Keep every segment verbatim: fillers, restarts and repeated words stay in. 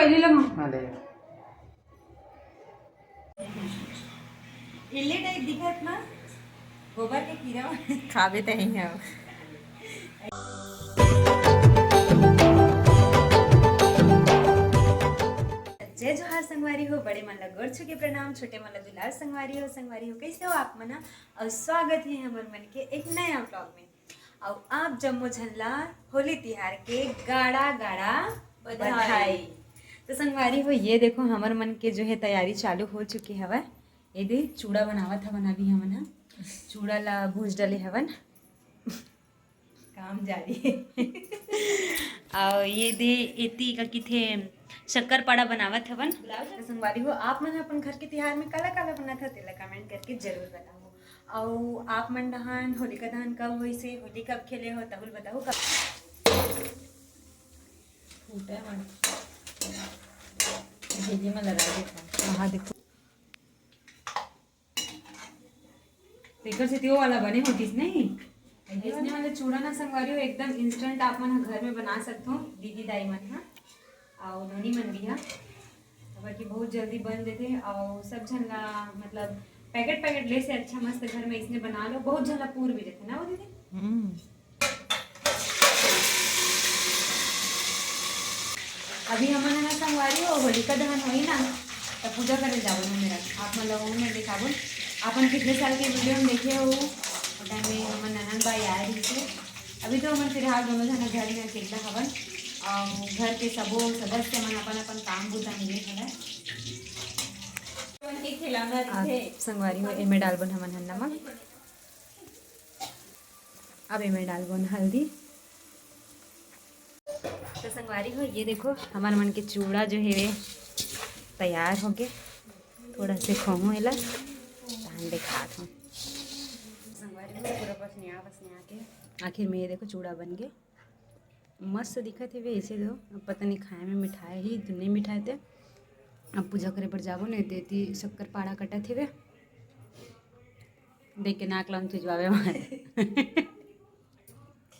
ले ले माँ। हाँ, ले। इल्ली टाइप दिखत ना, गोबर के कीड़ा। खाबे तहीं हम। जय जोहार संगवारी हो, बड़े मन ला गोड़ छू के प्रणाम, छोटे मन ला दुलार संगवारी हो। संगवारी हो, कैसे हो आप मन? और स्वागत है हमर मन के एक नया vlog में। और आप जम्मो झन ला होली तिहार के गाड़ा गाड़ा बधाई। बधाई। तो संगवारी हो, ये देखो, हमर मन के जो है तैयारी चालू हो चुके हवय। ये दे चूड़ा बनावत हवन अभी हमन ह, चूड़ा ला भूज डले हवन। काम जारी है। और ये दे एती का किथे शक्कर पाड़ा बनावत हवन। तो संगवारी हो, आप मन ह अपन घर के तिहार में काला काला बनात ह, तेला comment करके जरूर बताओ। और आप मन डहान होलिका दहन कब होइसे, होली कब खेले हो, तहुल बताओ कब। फूटे मन। भेजे में लगा देता। हाँ, देखो। तेकर से त्यो वाला बने होतिस नहीं। इसने वाले चूड़ा ना संगवारी हो, एकदम instant आप मन ह घर में बना सकथो, दीदी दाई मन ह, अउ नोनी मन भी ह, काबर कि बहुत जल्दी बन देथे। अउ सब झन ला, मतलब, पैकेट पैकेट ले से अच्छा मस्त घर में इसने बना लो, बहुत झन ला पूर भी देथे ना वो दीदी। हम्म। अभी हमन ह ना संगवारी हो, होलिका दहन होई ना, त पूजा करे जाबो ना मेरा। आप मन लोगों में दिखाबो, अपन पिछले साल के वीडियो में देखे हो, वो टाइम में हमन ननद बाई आए रही थे। अभी तो हमन फिलहाल दोनों जना घर में अकेला हवन, और घर के सबो सदस्य मन अपन अपन काम बुता में हवय। आप संगवारी हो, एमे डालबो हमन ह नमक। अब एमे डालबो न हल्दी। तो संगवारी हो, ये देखो, हमर मन के चूड़ा जो हेवे, तैयार हो गे। थोड़ा से खोहूँ एला, तहन दिखात हूँ। संगवारी हो, पूरा पसनिया, पसनिया के आखिर में ये देखो, चूड़ा बन गे। मस्त दिखत हेवे ऐसे तो। अब पता नहीं खाए में मिठाए ही तो नहीं मिठाए ते। अब पूजा करे बर जाबो, नहीं देती शक्कर पाड़ा कटत हेवे। देख के नाक लाम चुजवावे मारे।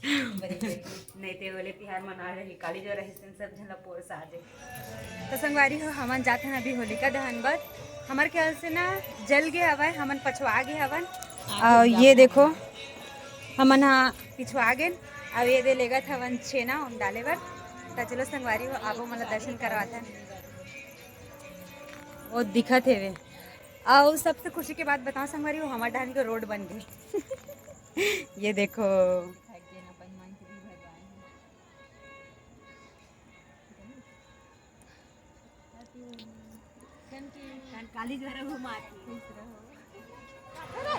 नहीं ते बोले तिहार मना रही, काली जो रही, सब झन ला पोरसा दे। तो संगवारी हो, हमन जात हन अभी होलिका दहन बर। हमर ख्याल से ना जल गे हवय, हमन पछवा गे हवन। और ये देखो, हमन हा पिछवा गेन। अब ये दे लेगत हवन छेना ओम डाले बर। त चलो संगवारी हो, आपो मन ला दर्शन करवाथन। वो दिखत हेवे। अउ सबसे खुशी के बात बताओ संगवारी हो, हमर डहान के रोड बन गे। ये देखो।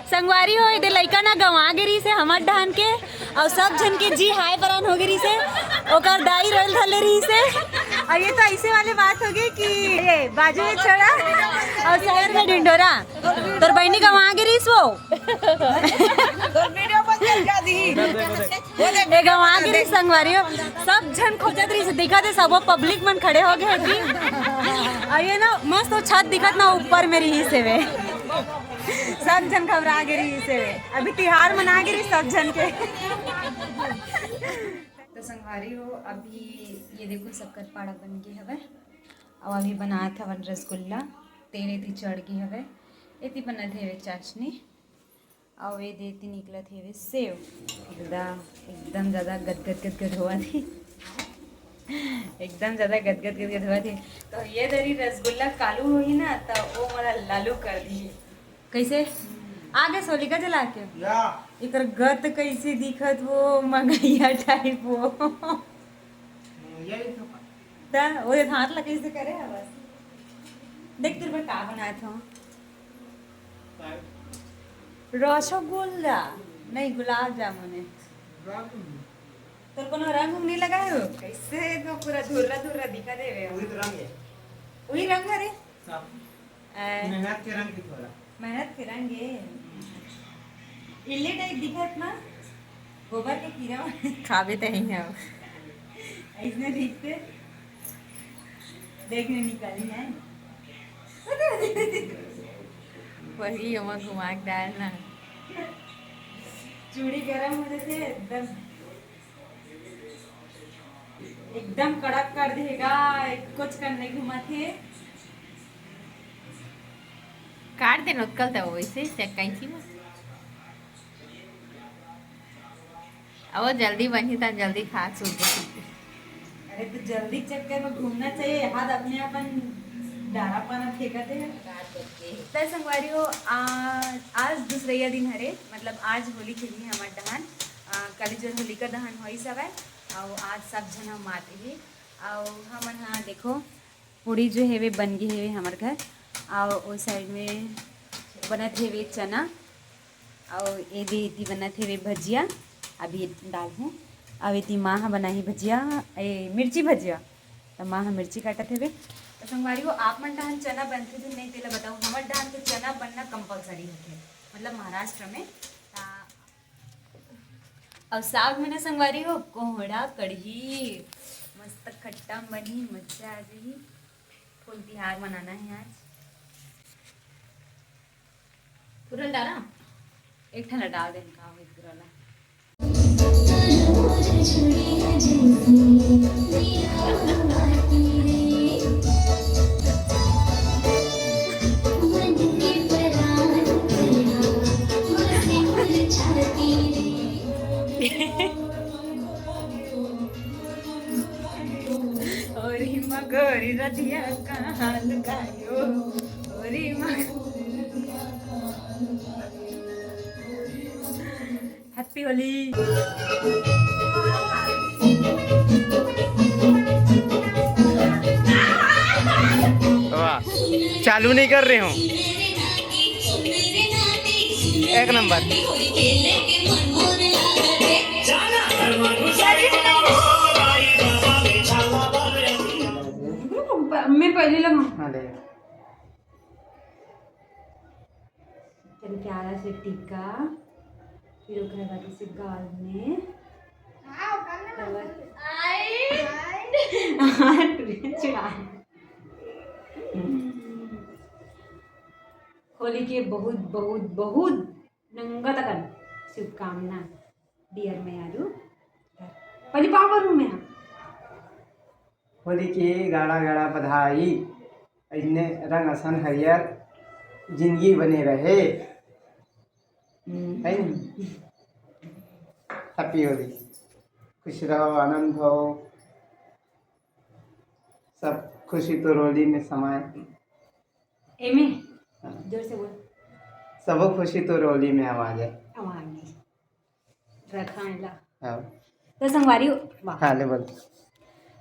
संगवारी हो, एदे लइका ना गंवा गे रहिस हे हमर डहान के, अउ सब झन के जी हाय परान हो गे रहिस हे, ओकर दाई रोल धर ले रहिस हे। अउ ये तो ऐसे वाले बात हो गई कि ये बाजू में छोड़ा अउ शहर में ढिंढोरा। तोर बहिनी गंवा गे रहिस वो। ए गंवा गे रहिस संगवारी हो। सब झन खोजत रहिस, दिखत हे सबो पब्लिक मन खड़े हो गे हे जी। अउ ये ना मस्त वो छत दिखत ना ऊपर में रहिस हेवे। सब झन घबरा गे रहिस हेवे। अभी तिहार मना गे रहिस सब झन के। तो संगवारी हो, अभी ये देखो शक्कर पाड़ा बन गे हवय। अउ अभी बनात हवन रसगुल्ला। तेल एती चढ़ गे हवय। एती बनत हेवे चाशनी। अउ ए देती निकलत हेवे सेव। एकदम, एकदम ज्यादा गदगद गदगद होवत हे। एकदम ज्यादा गदगद गदगद होवत हे। तो ये दरी रसगुल्ला कालू होही ना, त ओ मोला लालू कर दिही। कैसे? आगे सोलिका जला के? या। एकर गत कैसे दिखत वो मंगैया टाइप वो। मंगैया ही तो। त वो हाथ ला कैसे करे है बस। देख तेरे बर का बनात हूँ। रसगुल्ला, नहीं, गुलाब जामुन है। गुलाब जामुन। तोर कोनो रंग उंग नहीं लगा है वो? कैसे तो पूरा धुर्रा धुर्रा दिखा देवे। वही तो रंग है। वही रंग है रे। साफ। ए। मेहनत के रंग की थोड़ा। मेहनत के रंग है। इल्ली टाइप दिखत ना? गोबर के कीड़ा। खाबे तहीं हम। ऐसने दिखते। देखने निकली है। वही हम घुमा के डाल ना। चूड़ी गरम हो जाते हैं एकदम। एकदम कड़क कर देगा, कुछ करने की मत है। काट देना उतकल त वैसे से कैंची में। अब वो जल्दी बनी त जल्दी खा सूत जाती। अरे तो जल्दी चक्कर में घूमना चाहिए, हाथ अपने अपन डारा पाना फेंकत है। त संगवारी हो, आ, आज दूसरैया दिन हरे, मतलब आज होली खेली हमर डहान। आ, कल जोन होलिका दहन होइस हवय, अउ आज सब झन हम आते ही। अउ हमन हा देखो, पूड़ी जो हेवे बन गे हेवे हमर घर। अउ ओ साइड में बनत हेवे चना, अउ ए दे एती बनत हेवे भजिया, अभी डालहूँ। अउ एती माँ ह बनाही भजिया, ए, मिर्ची भजिया, त माँ ह मिर्ची काटत हेवे। त संगवारी हो, आप मन डहान चना बनथे कि नहीं, तेला बताओ। हमर डहान तो चना बनना कंपलसरी होथे, मतलब महाराष्ट्र में। त अउ साग में ना संगवारी हो, कोहड़ा कढ़ी, मस्त खट्टा बनही, मजा आ जाही। फुल तिहार मनाना है आज। पूरा डाला? एक ठन डाल देन का होई पूरा ला। ओरी मगोरी रतिया कहाँ लुकायो, ओरी मग-, Happy होली। वाह, चालू नहीं कर रहे हूँ। एक नंबर। मैं पहले लगा। हाँ, ले। चल प्यारा से टीका, फिर ओकरे बाद से गाल में। हाँ, ओकर में कवर। आई। हाँ, टुरी चुरा। होली के बहुत, बहुत, बहुत नंगत अकन शुभकामना, dear मयारू। पहली पाँव पड़हूँ मैं। होली के गाड़ा गाड़ा बधाई, अइसने रंग असन हरियर जिंदगी बने रहे। हम्म। है नी? Happy होली, खुश रहो, आनंद हो, सब खुशी तो होली में समाए। एमे हाँ। जोर से बोल। सबो खुशी तो होली में आवाज है। आवाज है। रखा है ला। हाँ। तो संगवारी हो, वाह। हाँ, ले बोल।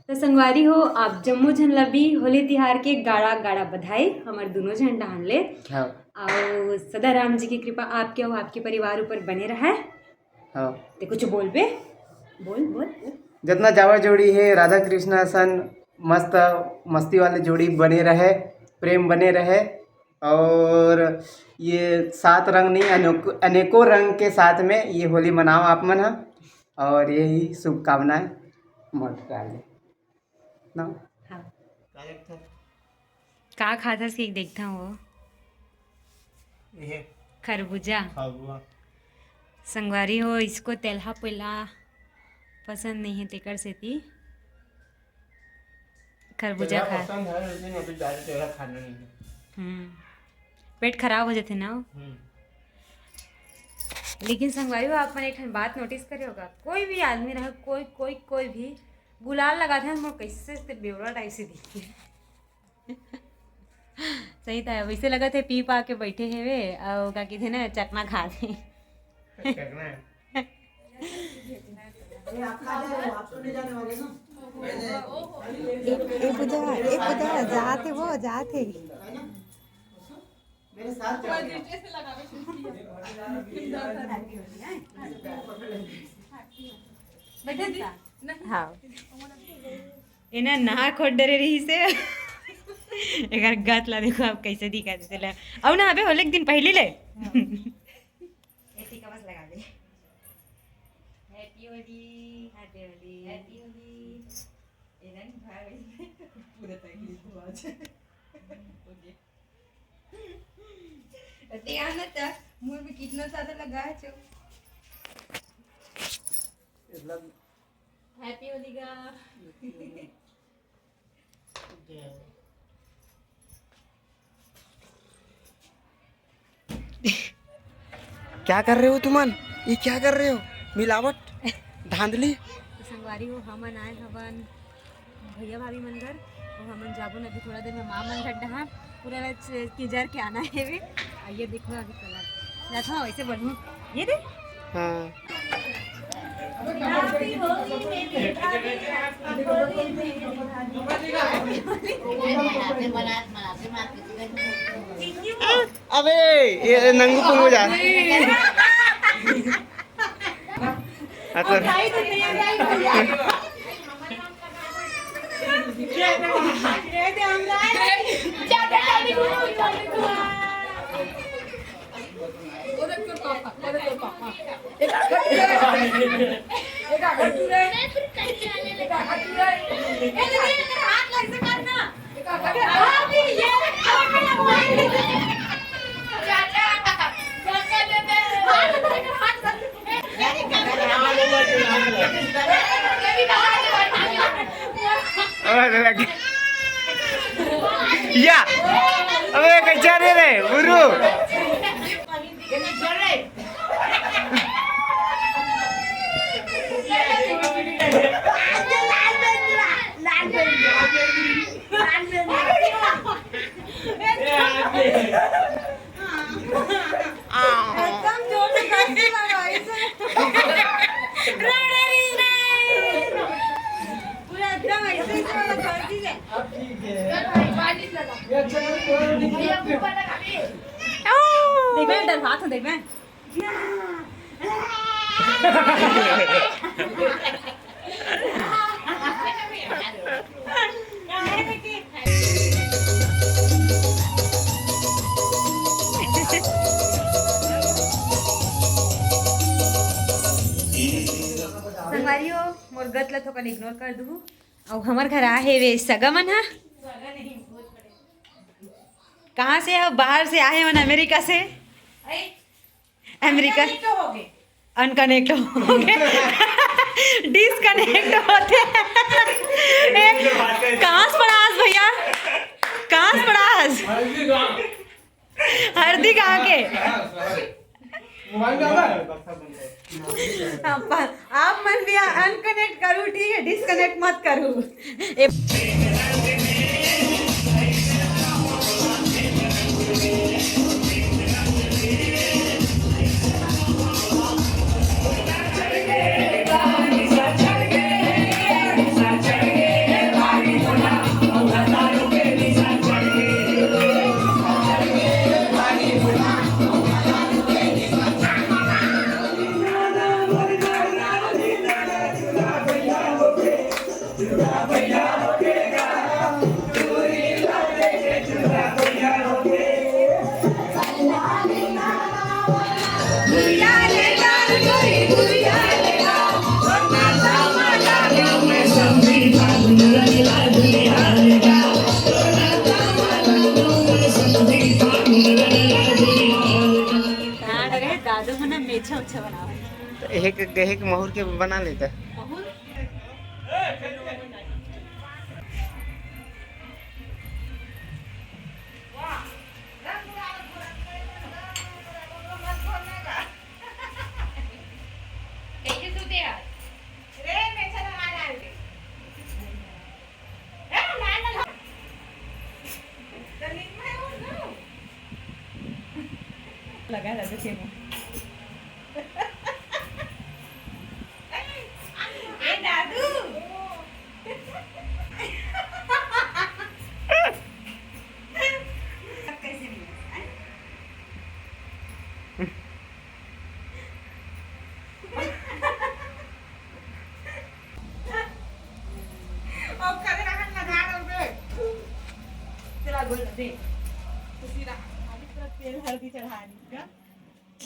तो संगवारी हो, आप जम्मो झन ला भी होली तिहार के गाड़ा गाड़ा बधाई, हमर दुनो झन डहान ले। हाँ। अउ सदा राम जी की कृपा आपके अउ आपके परिवार ऊपर बने रहे। हाँ। ते कुछ बोल बे, बोल, बोल, बोल। जितना जावर जोड़ी है, राधा कृष्णा सन मस्त मस्ती वाले जोड़ी बने रहे, प्रेम बने रहे, और ये सात रंग नहीं, अनेक-, अनेकों रंग के साथ में ये होली मनाओ आप मन ह, और यही शुभकामनाएं मोर तरफ ले। ना? हाँ। का खाथस कि देखथंव वो? ये खरबूजा। खरबूजा। संगवारी हो, इसको तेलहा पेला पसंद नहीं है, तेकर सेती खरबूजा तेलहा खा। पसंद है, लेकिन अभी ज्यादा तेलहा खाना नहीं है। हम्म, पेट खराब हो जाथे ना। हम्म। लेकिन संगवारी हो, आप मन एक ठन बात notice करे होगा, कोई भी आदमी रहे, कोई, कोई, कोई भी गुलाल लगाथे ना, मोर कैसे से बेवड़ा type से दिखथे। सही था, वैसे लगत हे पी पा के बैठे हेवे, अउ का कहिथे ना, चकना खाथे। चकना। ए, ए पूजा, ए पूजा, जात हे वो, जात हे। मेरे साथ चल। बैठे दी। हाँ। एना नहा खोद डरे रहिसे। एकर गत ला देखो अब कैसे दिखत हे तेला। अउ ना अबे होले एक दिन पहली ले। हाँ। एती का बस लगा दे। Happy Holi. Happy Holi. Happy Holi. ए रंग भाग पूरा तक ही हुआ। OK। देखा ना तो मुंह में कितना ज्यादा लगा है जो। मतलब Happy होली गा। क्या कर रहे हो तुमन? ये क्या कर रहे हो? मिलावट, धांधली। तो संगवारी हो, हमन आए हवन भैया भाभी मन घर, अउ हमन जाबो न अभी थोड़ा देर में माँ मन घर डहान। पूरा ला च-, किंजर के आना हे वे। आइए देखो अभी कलर। जात हूँ वैसे बढ़ू। ये दे। हाँ। अबे, ये नंगू पुंगू जा। अतर। या, अबे कैसे रे रे गुरु? एकदम जोर से खांसी लगा, ऐसे। पूरा एकदम ऐसे, ऐसे वाला खांसी है। देख मैं डर हाथ देख मैं। संगवारी हो, मोर गत ला थोकन ignore कर दुहू। अउ हमर घर आ हे वे सगा मन हा। कहाँ से हो? बाहर से आए मन, अमेरिका से। अमेरिका। Unconnect हो गए। Unconnect हो गए। Disconnect होते। ए, कहाँ से पड़ा आज भैया? कहाँ से पड़ा आज? हरदी गांव के। मोबाइल में आ रहा है? आप, आप मन भी unconnect करू, ठीक है, disconnect मत करू। ए- दादू मन मेछा उछा बनावे। तो एक गहे के महुर के बना लेता। महुर? कैसे सूते आज? रे, मैं चला आ रहा है। ए, लाल, लाल। तो नींद में हूँ ना। लगा रहता थे वो। ए, दादू। अब कैसे नहीं है? अब करे रहन लगा रहे बे। चला गोल दे। खुशी रहा। अभी पूरा तेल हल्दी चढ़ा दी का।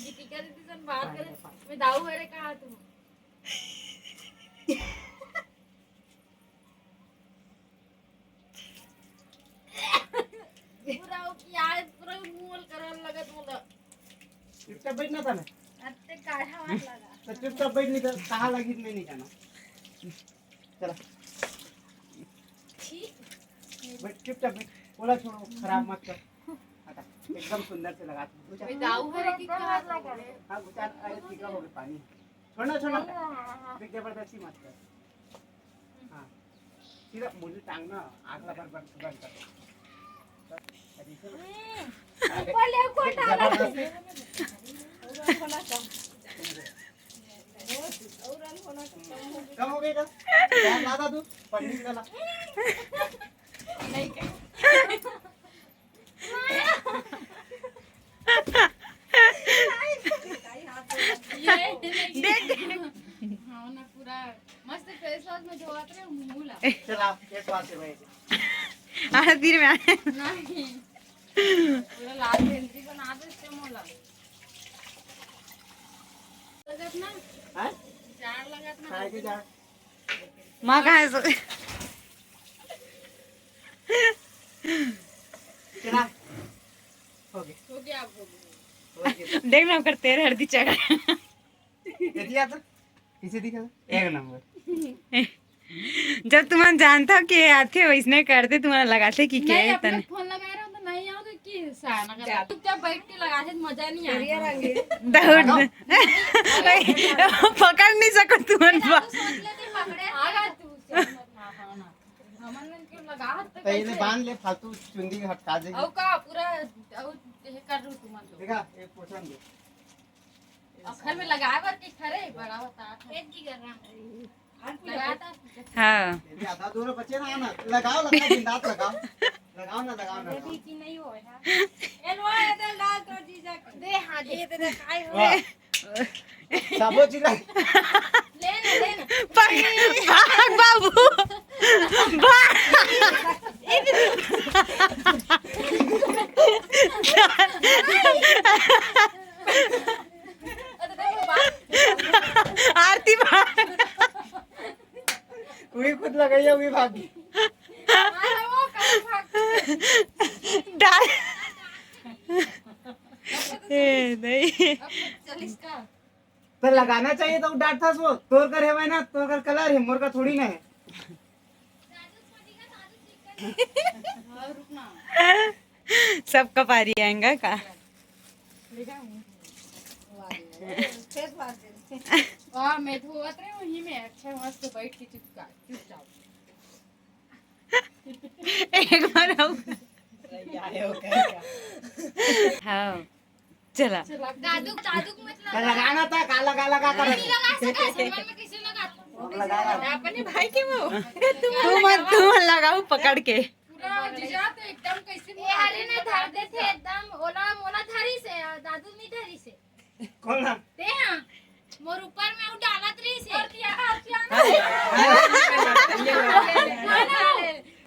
दीपिका दीदी सन बात करे। मैं दाऊ हरे कहा तुम। पूरा वो प्याज पूरा मुंह करन लगत मोला। चुपचाप बैठ ना था ना। अत्ते काढ़ा वाला लगा। तो चुपचाप बैठ नहीं था, कहाँ लगी मैं नहीं जाना। चला। बैठ, चुपचाप बैठ। ओला छोड़ो, खराब मत कर। हटा, एकदम सुंदर से लगा। घुचा। दाऊ है कि का? हाँ, घुचा। अरे, ठीक है, हो गया पानी। छोड़ना, छोड़ना। देख, जबरदस्ती मत कर। हाँ, सीधा मुंह टांगना, आग ला बंद, बंद, बंद कर। बस, अभी से ऊपर ले, ऊपर देख, टांग। जबरदस्ती। कम हो गई ना? ध्यान ला दादू, पढ़ने की ला। ये देख। हाँ ना, पूरा मस्त face wash में धोवत रहे मुंह ला। चल आप face wash से भाई। आ, फिर मैं। नहीं। पूरा लाल भेंदरी बना दे इससे मोला। लगत ना? हाँ? जाड़ लगत ना? काय के जाड़? माँ कहाँ है सो? चला। हो गया। हो गया, अब हो गया। हो गया। देख ना, ओकर तेल हल्दी चढ़ा। ये दिया तो? पीछे दिखा। एक नंबर। जब तुमन जानता हो कि ये आथे, वैसने करते, तुम्हारा लगाते कि नहीं, क्या अपने तने? फोन लगा रहे हो तो नहीं आओगे कि सान, अगर जा। चुपचाप बैठ के लगा दे, मजा नहीं आएगा। दौड़। पकड़ नहीं सको तुमन। सोच लेते पकड़े। आगा तू, हमन मन के लगा हाथ तक पहले कैसे? बांध ले, फालतू चुंदी हटका दे। औ का पूरा, औ ये कर रू तुमन तो। देखा, एक पोछन दे। अब घर में लगाए बर के खरे बड़ा होता है। एक जी कर रहा है। हाँ। ये आधा दूर बचे ना, ना। लगाओ, लगाओ, बिंदास लगाओ। लगाओ ना, लगाओ ना, लगाओ। की नहीं हो है। एलवा इधर डाल तो जीजा के। दे, हाँ, दे। ये तो खाए हो। वाह। सबो जिला। ले ना, ले ना। भाग, भाग बाबू। भाग। आरती भाग। वही खुद लगाइए, वही भागी। डाल। ए, नहीं। तो लगाना चाहिए तो डांटता सो, तोर कर है ना, तोर कर कलर है, मोर का थोड़ी ना है। सबका पारी आएगा का? वाह, मैं धोवत रहे वहीं में, अच्छा मस्त बैठ के चुपका, चुपचाप। एक बार और। हाँ, चला। दादू, दादू को मतलब तो लगाना था, काला काला का कर। नहीं लगा सका, सलमान में कैसे लगा? लगा। अपने भाई के वो। तू मत, तू मत लगाओ पकड़ के। पूरा जीजा तो एकदम कैसे ये हारे ना धर देथे एकदम, ओला मोला धरी से, दादू नहीं धरी से। कौन ना? ते हाँ, मोर ऊपर में उ डालत रही से। और क्या, और क्या?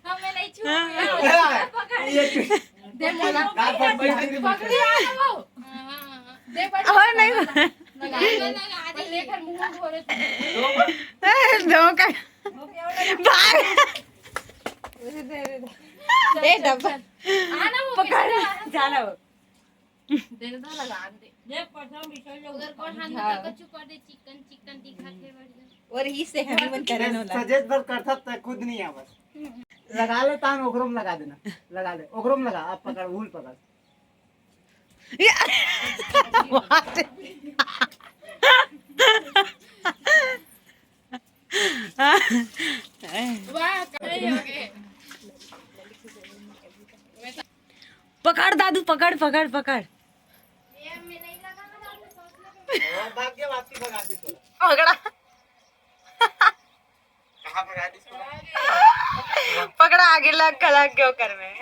हमें नहीं छू। हाँ। ये दे मोला। पकड़ी आ वो। हाँ, हाँ, हाँ। दे बड़। और नहीं। लगा दे, लगा दे। लेकर मुंह धो रहे थे। ए, दो का। भाग। ए, डब्बा। आना वो पकड़। जाना वो। दे दे, लगा दे। देख, पता नहीं चल जाओ। उधर कौन हाथ में हाँ। कच्चू कर दे, चिकन, चिकन दिखा थे बढ़िया। और ही से हम मन करन होला। सजेस्ट बस कर सकता है, खुद नहीं आवत। लगा ले तान, ओकरो में लगा देना। लगा ले, ओकरो में लगा, आप पकड़, उल पकड़। ये वाह, कहीं हो गए। पकड़ दादू, पकड़, पकड़, पकड़। हाँ, भाग गया, वापसी भगा दी तोला। पकड़ा। कहाँ भगा दी तोला? पकड़ा, आगे लग, लग गयो कर में।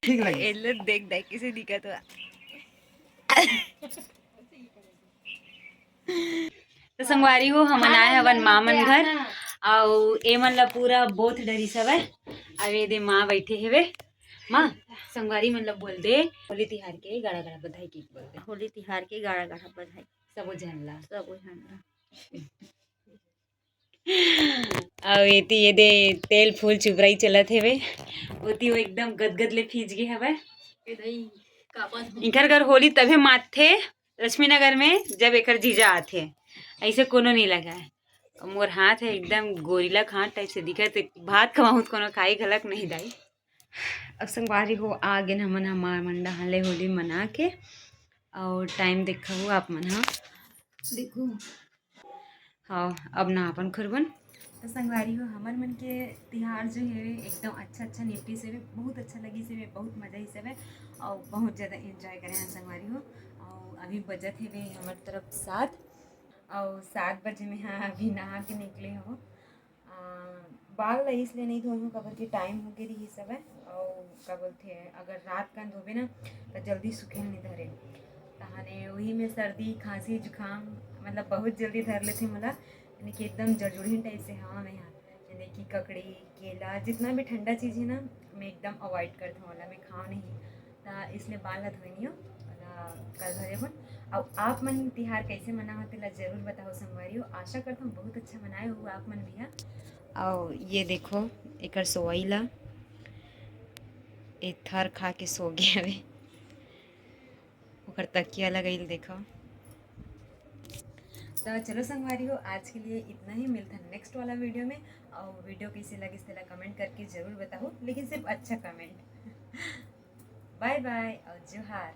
ठीक लगे। ए लो, देख, देख, किसे दिखा तो। तो संगवारी हो, हमन आए हवन माँ मन घर, अउ ए मन ला पूरा बोथ डरिस हवय। अउ ए दे माँ बैठे हवे। माँ, संगवारी मन ला बोल दे, होली तिहार के गाड़ा गाड़ा बधाई के बोल दे। होली तिहार के गाड़ा गाड़ा बधाई। सबो झन ला। सबो झन ला। अउ एती ये दे तेल फूल चुबराई चलत हेवे, ओती वो एकदम गदगद ले फीज गे हवय। ए दई, कापत हो। इनकर घर होली तभे मातथे लक्ष्मी नगर में, जब एकर जीजा आथे, ऐसे कोनो नहीं लगा है। मोर हाथ हे एकदम गोरिला के हाथ टाइप से दिखत हे, भात खवाहूँ त कोनो खाई घलक नहीं दाई। अब संगवारी हो, आ गेन हमन ह मार मंडा हले होली मना के, और टाइम देखहू आप मन ह, देखो, हाँ, अब नहाबन खुरबन। तो संगवारी हो, हमर मन के तिहार जो हे एकदम अच्छा अच्छा निपटिस हवे, बहुत अच्छा लगिस हवे, बहुत मजा आइस हवे और बहुत ज़्यादा एंजॉय करे हैं संगवारी हो। और अभी बजत हवे हमर तरफ सात, और सात बजे में हाँ अभी नहा के निकले हो। आ, बाल ला इसलिए नहीं धोए हूँ, काबर कि टाइम हो गए रही सब है। और का बोलते हैं, अगर रात का धोबे ना तो जल्दी सूखे नहीं धरे, तहाने वही में सर्दी खांसी जुकाम मतलब बहुत जल्दी धर लेथे मोला, यानी कि एकदम जड़जुड़हीन टाइप से हवा में यहाँ, यानी कि ककड़ी केला जितना भी ठंडा चीज़ है ना, मैं एकदम अवॉइड करता हूँ, ओला मैं खाओ नहीं, तो इसलिए बाल ला धोए नहीं हो, ओला कल धरे बन। और आप मन तिहार कैसे मनाओ तेला जरूर बताओ संगवारी हो, आशा करता हूँ बहुत अच्छा मनाए हो आप मन भी हा। और ये देखो एकर सोवई ला, ए थर खा के सो गए हवे, ओकर तकिया लगइल देखो। तो चलो संगवारी हो, आज के लिए इतना ही, मिलता है नेक्स्ट वाला वीडियो में। और वीडियो कैसे लगिस तेला कमेंट करके जरूर बताओ, लेकिन सिर्फ अच्छा कमेंट। बाय बाय और जोहार।